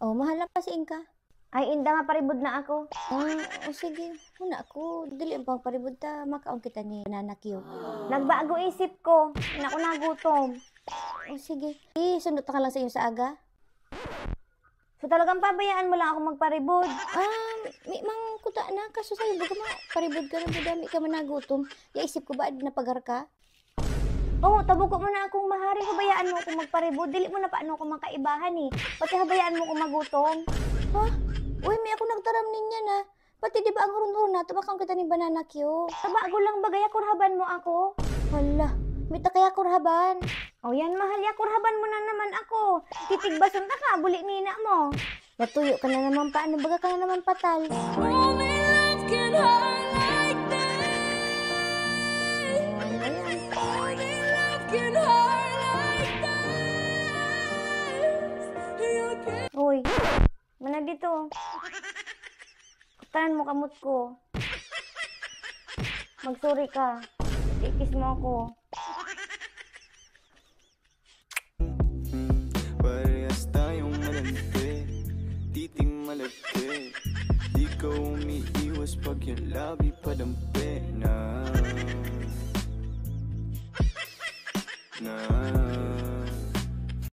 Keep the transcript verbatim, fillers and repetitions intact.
Oh, mahal na pa si Inka. Ay, inda nga paribod na ako. Ah, o sige. Huna ako, dili ang pagparibod ta, makaon kita ni banana cue. Nagbago isip ko. Naku, nagutom. O sige. Eh, sundot ka lang sa iyo sa aga. So, talagang pabayaan mo lang ako magparibod? Ah, may mang kuta na. Kaso sa'yo, baga ma-, paribod ka na, baga dami ka man nagutom. Ya isip ko ba, napagar ka? Oh, tabuko mo na akong mahari, habayaan mo akong magparibod. Dili mo na paano ako makaibahan eh. Pati habayaan mo akong magutom. Ha? Uy, may ako nagtaram ninya na. Pati di ba ang hurun-hurun nato, makaon kita ni banana cue. Tabago lang bagay, kurhaban mo ako. Hala, mita kaya kurhaban. O yan, mahal ya, kurhaban mo na naman ako. Titigbason ka ka, buli nina mo. Natuyo ka na naman pa, ano baga ka na naman patal? Only love can hurt like this. Only love can hurt like this. You can Uy, mana dito. Kutanan mo kamot ko. Magsuri ka. Ikis mo ako. Parehas tayong malandi, titing malagkit. Di ka umiiwas pag yung labi padampi na. Na.